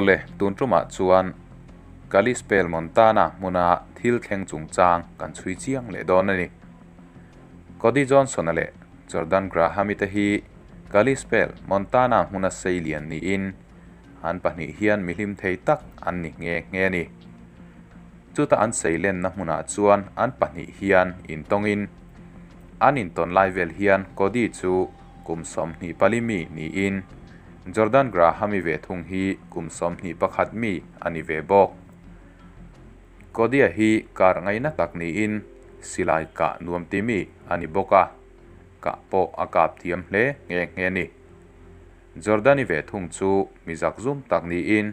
Awle, tun tumah chuan Kalispell Montana hmuna thil thleng chungchang kan chhui chiang leh dawn a ni. Cody Johnson-a leh Jordan Graham-i te hi Kalispell Montana hmuna sei lian niin an pahnih hian mihlim thei tak an ni nghe nghe a ni. Chuta an sei lenna hmunah chuan an pahnih hian intawngin an intawn lai vel hian Cody chu kum 24 mi niin Jordan Graham-i ve thung hi kum 21 mi a ni ve bawk. Cody-a hi kar ngaina tak niin silai kah nuam ti mi a ni bawk a, kah pawh a kap thiam hle nghe nghe a ni. Jordan-i ve thung chu mi zakzum tak niin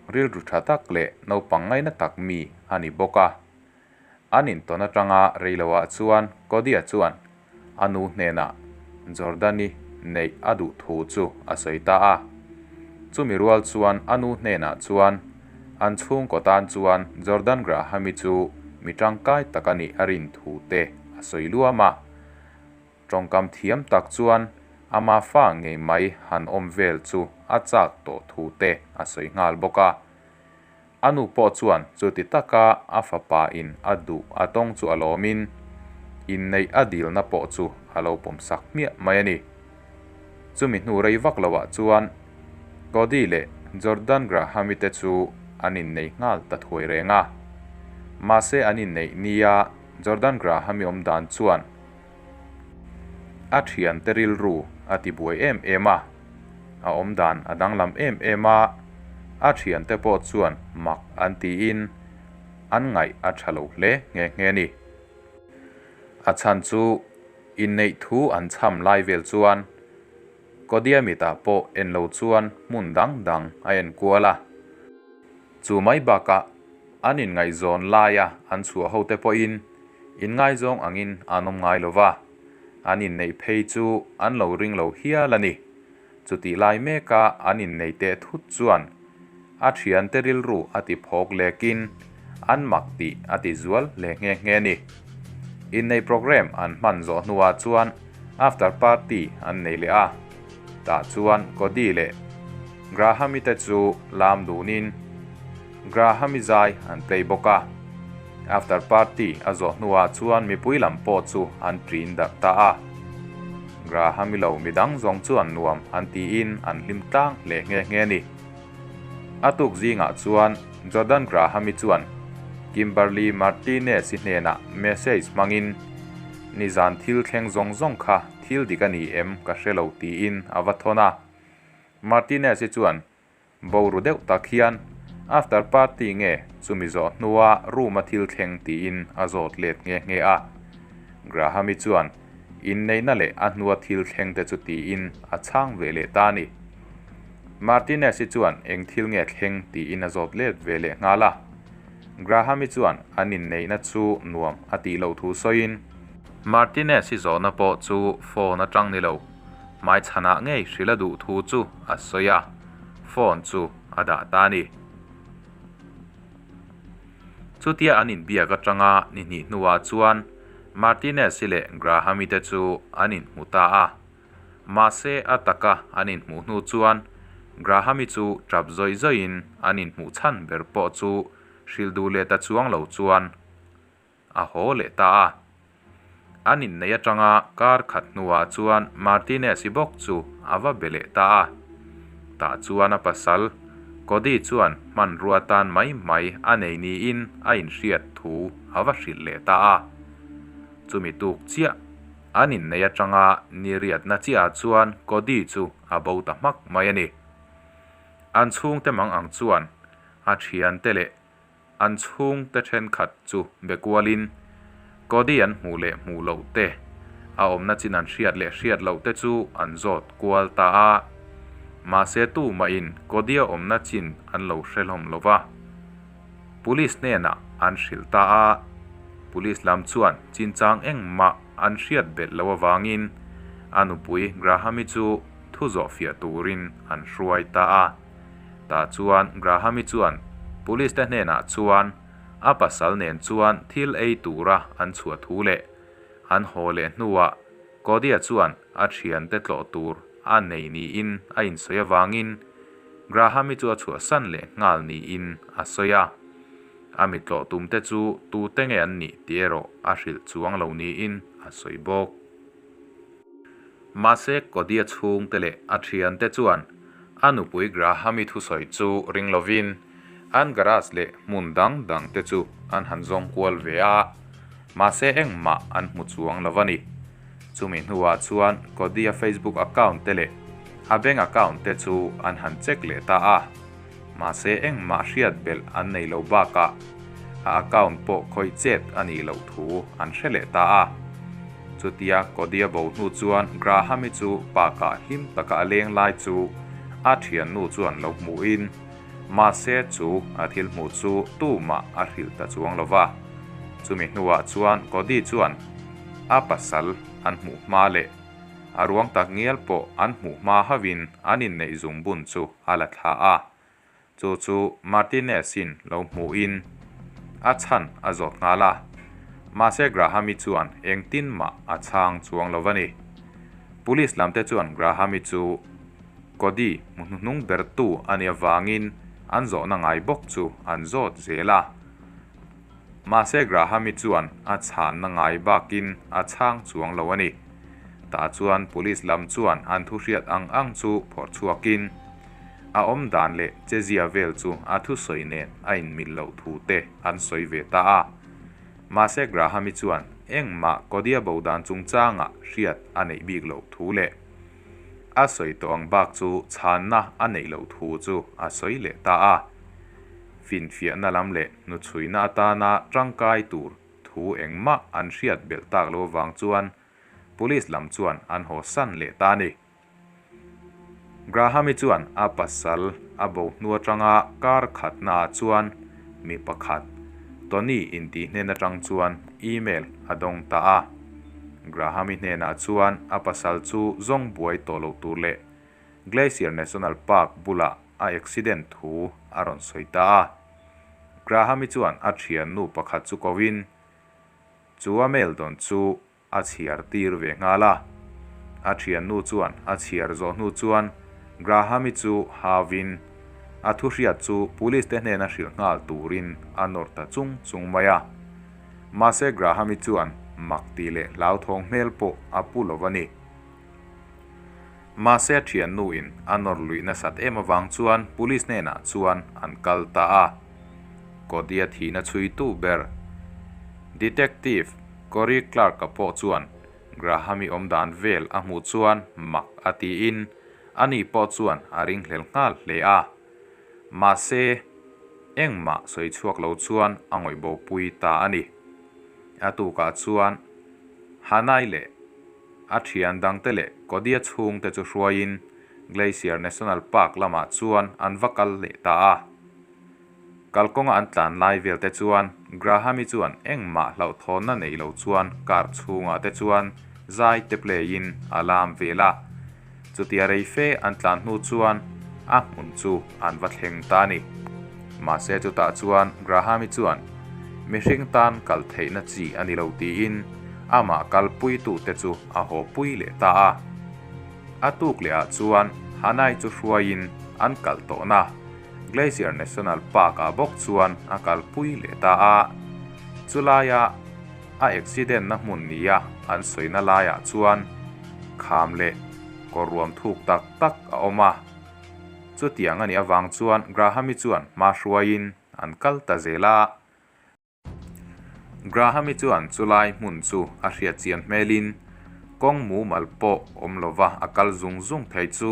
rilru tha tak leh naupang ngaina tak mi a ni bawk a. An intawn atanga reiloah chuan Cody-a chuan a nu hnenah Jordan-i neih a duh thu chu a sawi ta a. Chumi rual chuan a nu hnenah chuan an chhungkaw tan chuan Jordan Graham-i chu mi tangkai tak a nih a rin thu te a sawi luam a. Tawngkam thiam tak chuan ama fa ngei mai han awm vel chu a chak tawh thu te a sawi nghal bawk a. A nu pawh chuan chuti taka a fapa in a duh a tawng chu a lawmin inneih a dilna pawh chu a lo pawmsak hmiah mai a ni. Chumi hnu rei vak loah chuan Cody leh Jordan Graham-i te chu an innei nghal ta thuai reng a. Mahse an inneih nia Jordan Graham-i awm dan chuan a thiante rilru a ti buai em em a. A awm dan a danglam em em a, a thiante pawh chuan mak an tiin an ngaih a tha lo hle nghe nghe a ni. A chhan chu inneih thu an chham lai vel chuan Cody-a mitah pawh en lo chuan hmun dang dang a en kual a. Chu mai bakah an inngaihzawn laia an chhuah hote pawhin inngaizawng angin an awm ngai lo va, an inneih phei chu an lo ring lo hial a ni. Chutih lai meka an innei teh thut chuan a thiante rilru a ti phawk lekin an mak tih a ti zual hle nghe nghe a ni. Inneih program an hman zawh hnuah chuan after party an nei leh a, tah chuan Cody leh Graham-i te chu lam dunin Graham-i zai an play bawk a. After party a zawh hnuah chuan mipui lam pawh chu an ṭin darh ta a. Graham-i lo midang zawng chuan nuam an tiin an hlim tlang hle nghe nghe a ni. A tuk zingah chuan Jordan Graham-i chuan Kimberly Martinez-i hnenah message hmangin, Nizan thil thleng zawng zawng kha thil dik a ni em ka hre lo tiin a va thawn a. Martinez-i chuan Boru deuh tak hian after party nge chumi zawh hnua room a thil thleng tiin a zawt let nghe nghe a. Graham-i chuan inneihna leh a hnua thil thleng te chu tiin a chhang ve leh ta a ni. Martinez-i chuan eng thil nge thleng tiin a zawt let ve leh nghal a. Graham-i chuan an inneihna chu nuam a tih loh thu sawiin, Martinez-i zawhna pawh chu phone atang ni lo, hmaichhanah ngei hrilh a duh thu chu a sawi a, phone chu a dah ta a ni. Chutia an inbiak atanga ni hnih hnuah chuan Martinez-i leh Graham-i te chu an inhmu ta a. Mahse a taka an inhmuh hnu chuan Graham-i chu tap zawih zawihin an inhmuh chhan ber pawh chu hrilh duh leh ta chuang lo chuan a haw leh ta a. An inneih atanga kar khat hnuah chuan Martinez-i bawk chu a va be leh ta a. Tah chuan a pasal, Cody chuan hmanrua tan mai mai a nei niin a inhriat thu a va hrilh leh ta a. Chumi tuk chiah an inneih atanga ni riatna chiahah chuan Cody chu a bo ta hmak mai a ni. An chhungte mang ang chuan a thiante leh An chhungte thenkhat chu be kualin Cody an hmuh leh hmuh loh te, a awmna chin an hriat leh hriat loh te chu an zawt kual ta a. Mahse tumahin Cody-a awmna chin an lo hre hlawm lo va. Police hnenah an hrilh ta a. Police lam chuan chinchang engmah an hriat belh loh avangin a nupui Graham-i chu thu zawhfiah turin an hruai ta a. Tah chuan Graham-i chuan police te hnenah chuan a pasal nen chuan thil ei tura an chhuah thu leh an haw leh hnuah Cody-a chuan a thiante tlawh tur a nei niin a insawi avangin Graham-i chu a chhuahsan leh nghal niin a sawi a. A mi tlawh tumte chu tute nge an nih tih erawh a hrilh chuang lo niin a sawi bawk. Mahse Cody-a chhungte leh a thiante chuan a nupui Graham-i thusawi chu ring lovin an garage leh hmun dang dangte chu an han zawng kual ve a, mahse engmah an hmu chuang lo a ni. Chumi hnuah chuan Cody-a Facebook account te leh a bank account te chu an han check leh ta a. Mahse engmah hriat belh an nei lo bakah a account pawh khawih chet a nih loh thu an hre leh ta a. Chutia Cody a bo hnu chuan Graham-i chu park-ah hlim taka a leng lai chu a thiannu chuan lo hmuhin mahse chu a thil hmuh chu tumah a hrilh ta chuang lo va. Chumi hnuah chuan Cody chuan a pasal an hmuh hma leh A ruang tak ngial pawh an hmuh hma hauhin an inneih zungbun chu a la thla a. Chu chu Martinez-in lo hmuhin a chhan a zawt nghal a. Mahse Graham-i chuan engtin mah a chhang chuang lo a ni. Police lamte chuan Graham-i chu Cody hmu hnuhnung bertu a nih avangin an zawhna ngai bawk chu an zawt zel a. Mahse Graham-i chuan a chhanna ngai bakin a chhang chuang lo a ni. Tah chuan police lam chuan an thu hriat ang ang chu phawrh chhuakin a awm dan leh chezia vel chu a thusawi nen a inmil loh thu te an sawi ve ta a. Mahse Graham-i chuan engmah Cody-a bo dan chungchangah hriat a neih bik loh thu leh a sawi tawh ang bak chu chhanna a neih loh thu chu a sawi leh ta a. Finfiahna lam leh hnuchhuina atana tangkai tur thu engmah an hriat belh tak lo avang chuan Police lam chuan an haw san leh ta a ni. Graham-i chuan a pasal a bo hnu atanga kar khatnaah chuan mi pakhat Tony intih hnen atang chuan email a dawng ta a. Graham-i hnenah chuan a pasal chu zawng buai tawh lo tur leh Glacier National Park bulah a accident thu a rawn sawi ta a. Graham-i chuan a thiannu pakhat chu koin chu a mail dawn chu a chhiar tir ve nghal a. A thiannu chuan a chhiar zawh hnu chuan Graham-i chu hauin a thu hriat chu police te hnena hrilh nghal turin a nawr ta chung chung mai a. Mahse Graham-i chuan mak tih leh hlauthawng hmel pawh a pu lo a ni. Mahse a thiannu in a nawr luih nasat em avang chuan police hnenah chuan an kal ta a. Cody-a thihna chhuitu ber Detective Corey Clark-a pawh chuan Graham-i awmdan vel a hmuh chuan mak a tiin ani pawh chuan a ringhlel nghal hle a. Mahse engmah sawi chhuak lo chuan a ngawih bopui ta a ni. A tukah chuan Hanai leh A thian dangte leh Cody-a chhungte chu hruaiin Glacier National Park lamah chuan an va kal leh ta a. Kalkawnga an tlan lai vel te chuan Graham-i chuan engmah hlauhthawnna nei lo chuan car chhungah te chuan zai te play-in a lam vel a. Chutia rei fe an tlan hnu chuan a hmun chu an va thleng ta a ni. Mahse chutah chuan Graham-i chuan mihring tan kal theihna chi a ni lo tiin amah kalpuitute chu a haw pui leh ta a. A tuk lehah chuan Hanai chu hruaiin an kal tawhna Glacier National Park-ah bawk chuan a kalpui leh ta a. Chulaia a accident-na hmun nia an sawina laiah chuan kham leh kawr ruam thuk tak tak a awm a. Chutiang a nih avang chuan Graham-i chuan hma hruaiin an kal ta zel a. Graham-i chuan chulai hmun chu a hriat chian hmelin kawng mumal pawh awm lova a kal zung zung thei chu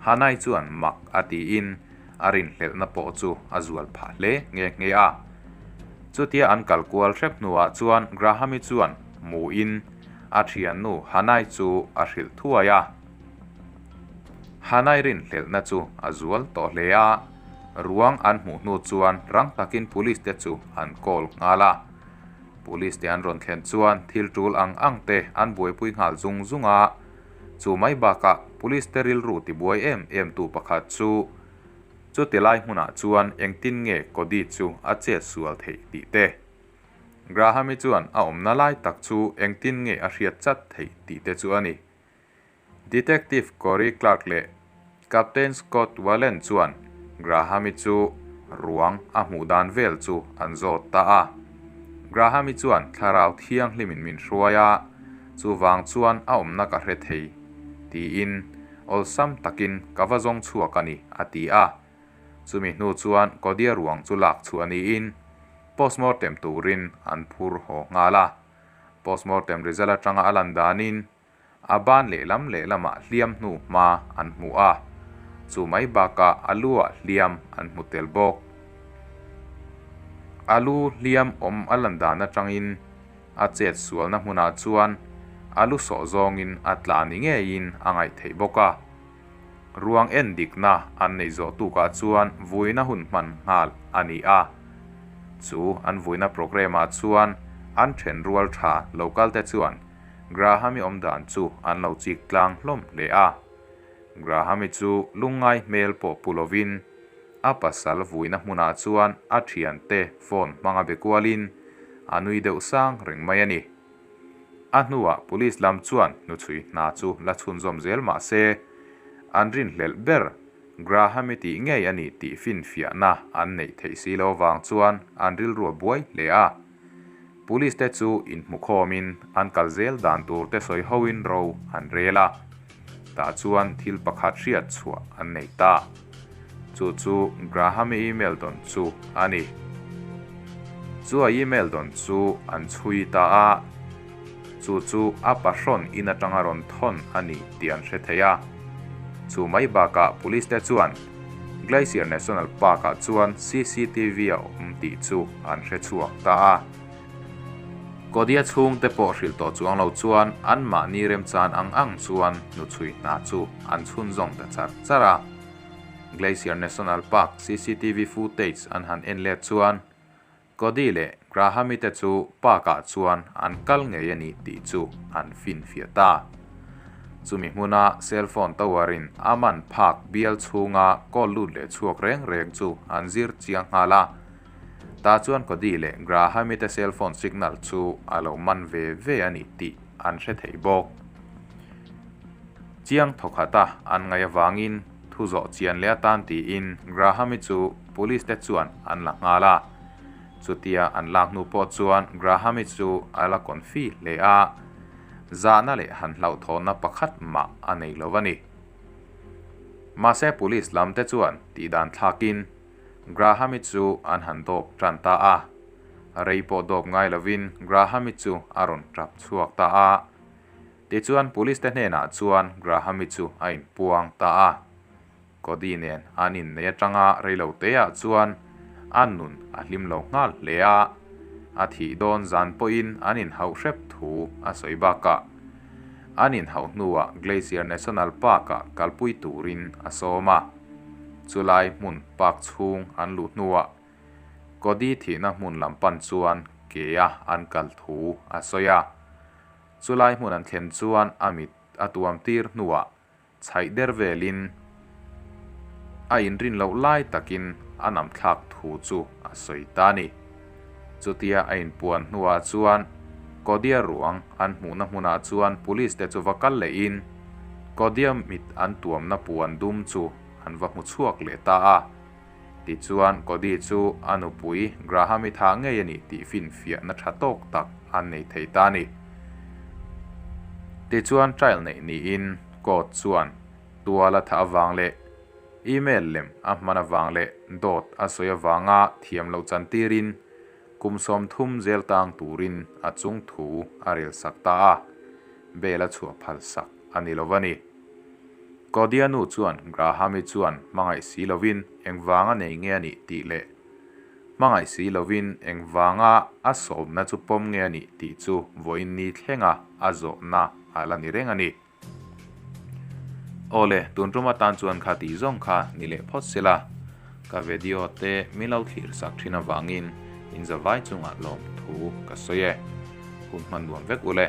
Hanai chuan mak a tiin a rinhlelhna pawh chu a zual phah hle nghe nghe a. Chutia an kal kual hrep hnuah chuan Graham-i chuan hmuin a thiannu Hanai chu a hrilh thuai a. Hanai rinhlelhna chu a zual tawh hle a, ruang an hmuh hnu chuan rang takin police te chu an call nghal a. Police te an rawn thlen chuan thil tul ang ang te an buaipui nghal zung zung a, chu mai bakah police te rilru tibuai em em tu pakhat chu chuti lai hmunah chuan engtin nge Cody chu a chet sual theih tih te. Graham-i chuan a awmna lai tak chu engtin nge a hriat chat theih tih te chu a ni. Detective Corey Clark leh Captain Scott Wallen chuan Graham-i chu ruang a hmuh dan vel chu an zawt ta a. Graham-i chuan Thlarau Thianghlimin min hruai a, chuvang chuan a awmna ka hre thei, tiin awlsam takin ka va zawng chhuak a ni, a ti a. Chumi hnu chuan Cody-a ruang chu lak chhuah niin postmortem turin an phur haw nghal a. Postmortem result atanga a lan danin a ban lehlam lehlamah hliam hnu hma an hmu a, chu mai bakah a lu-ah hliam an hmu tel bawk. A lu hliam awm a lan dan atangin a chet sualna hmunah chuan a lu sawh zawngin a tla ni ngeiin a ngaih theih bawk a. Ruang en dikna an neih zawh tukah chuan vuina hun hman nghal a ni a. Chu an vuina programme ah chuan an then rual tha lo kal te chuan Graham-i awm dan chu an lo chik tlang hlawm hle a. Graham-i chu lungngai hmel pawh pu lovin a pasal vuina hmunah chuan a thiante phone hmanga be kualin a nui deuh sang reng mai a ni. A hnuah police lam chuan hnuchhui hna chu la chhunzawm zel mah se, an rinhlelh ber Graham-i tih ngei a ni tih finfiahna an neih theih si lo vang chuan an rilru a buai hle a. Police te chu inhmukhawmin an kal zel dan tur te sawi hoin ro an rel a, tah chuan thil pakhat hriat chhuah an nei ta. Chu chu Graham-i email dawn chu a ni. Chu a email dawn chu an chhui ta a, chu chu a pahrawn in atanga rawn thawn a ni tih an hre thei a. Chu mai bakah police te chuan Glacier National Park-ah chuan cctv a awm tih chu an hre chhuak ta a. Kodia chhungte pawh hrilh tawh chuang lo chuan anmahni remchan ang ang chuan hnuchhui hna chu an chhunzawm ta char char a. Glacier National Park cctv footage an han en let chuan Cody leh Graham-i te chu park-ah chuan an kal ngei a ni tih chu an finfiah ta. Chumi hmuna cellphone tower-in a man phak bial chhunga call lut leh chhuak reng reng chu an zir chiang nghal a. Tah chuan Cody leh Graham-i te cellphone signal chu a lo man ve ve a ni tih an hre thei bawk. Chiang thawkhata an ngaih avangin thu zawh chian leh atan tiin Graham-i chu police te chuan an la nghal a. Chutia an lak hnu pawh chuan Graham-i chu a la confi hle a, zahna leh han hlauhthawnna pakhat mah a nei lo a ni. Mahse police lam te chuan tihdan thlakin Graham-i chu an han dawp tan ta a. Rei pawh dawp ngai lovin Graham-i chu a rawn tap chhuak ta a. Tichuan police te hnenah chuan Graham-i chu a inpuang ta a. Cody nen an innei atanga reilo teah chuan a nun a hlim lo nghal hle a. A thih dawn zan pawhin an inhauh hrep thu a sawi bakah an inhauh hnuah Glacier National Park-ah kalpui turin a sawm a. Chulai hmun park chhung an luh hnuah Cody thihna hmun lam pan chuan kea an kal thu a sawi a. Chulai hmun an thlen chuan a mit a tuam tir hnuah chhaih der velin a inrin loh lai takin a nam thlak thu chu a sawi ta a ni. Chutia a inpuan hnuah chuan Cody-a ruang an hmuhna hmunah chuan police te chu va kal lehin Cody-a mit an tuamna puan dum chu an va hmu chhuak leh ta a. Tichuan Cody chu a nupui Graham-i thah ngei a ni tih finfiahna tha tawk tak an nei thei ta a ni. Tichuan trial neih niin court chuan tual a thah avang leh email lem a hman avang leh dawt a sawi avanga thiam loh chantirin kum 30 zel tang turin a chung thu a rel sak ta a, bail a chhuah phal sak a ni lo a ni. Cody-a nu chuan Graham-i chuan hmangaih si lovin engvanga nei nge a nih tih leh hmangaih si lovin engvanga a sawmna chu pawm nge a nih tih chu vawiin ni thlenga a zawhna a la ni reng a ni. Awle, tun tum atan chuan kha tih zawng kha ni leh phawt sela, ka video te min lo thlir sak thin avangin in zavai chungah lawm thu ka sawi e. Hun hman nuam vek ule.